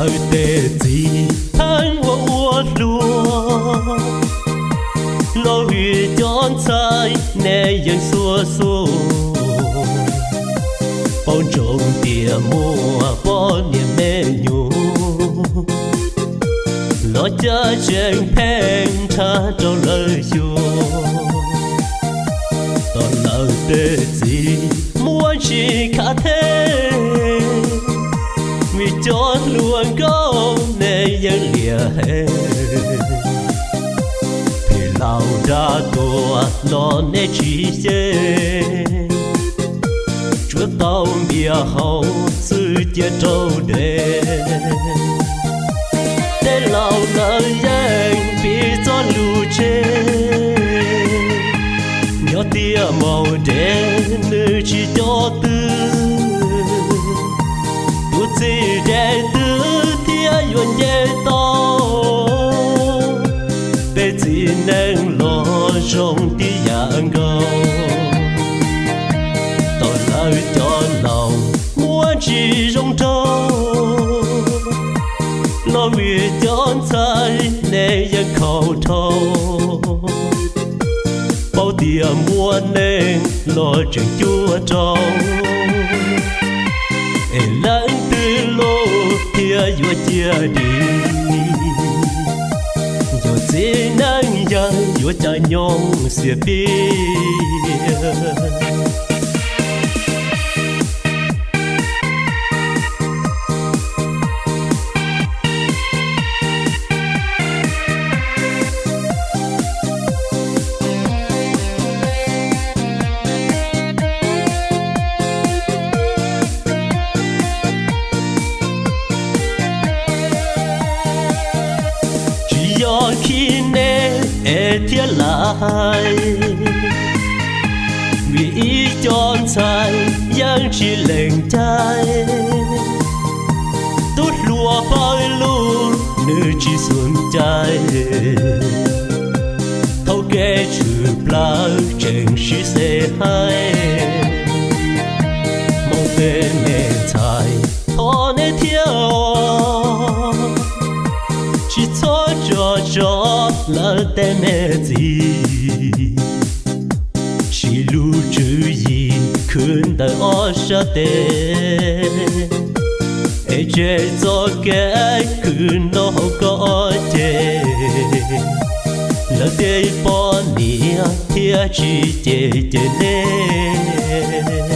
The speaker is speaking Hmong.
Lawv tej txiv pheej ua ua hluas, los vim cov ntxhais nej yeej xuas xuas, paub ntsoov tias muaj poj niam me nyuam, los caj tseem pheej nrhab rau lawv xyuas. Tos lawv tej txiv muab tsis khav theeb, vim cov hluas nkauj nej yeej liam heev. Phem laus dab tuag los nej tsis xyeej, tsuav tau npias hauv xwb cia rau deb. Tej laus lawv yeej piv txoj lus tseg, yog tias maum dev nws tsis cob twg, tus txiv dev twg thiaj yuav nce tau. Peb txiv neej los zoo tib yam nkaus, tos lawv cov laus muab tsis zoo nraug, los vim cov ntxhais nej yeej khaus dhau. Paub tias muaj neeg los tseem cuag rau, es leej twg los thiaj yuav ciaj dim. Yog txiv neej yawg yuav cas nyoog xiam piam. Tsis yog khib nej es thiaj lam hais, vim ib co ntxhais yeej tsis lees cai. Tub hluas pawg lug nws tsis xum cai, thaum kev tshwm plaws tseem sib xev hais. Hmoob tej me ntxhais thov nej thiab, tsis txhob tso tso lawv tej me txiv. Siv lub tswv yim khwv ntawm ob sab tes, es tseg txoj kev khwv noj haus koj ceg. Lawv tej poj niam thiaj tsis cem cem nej.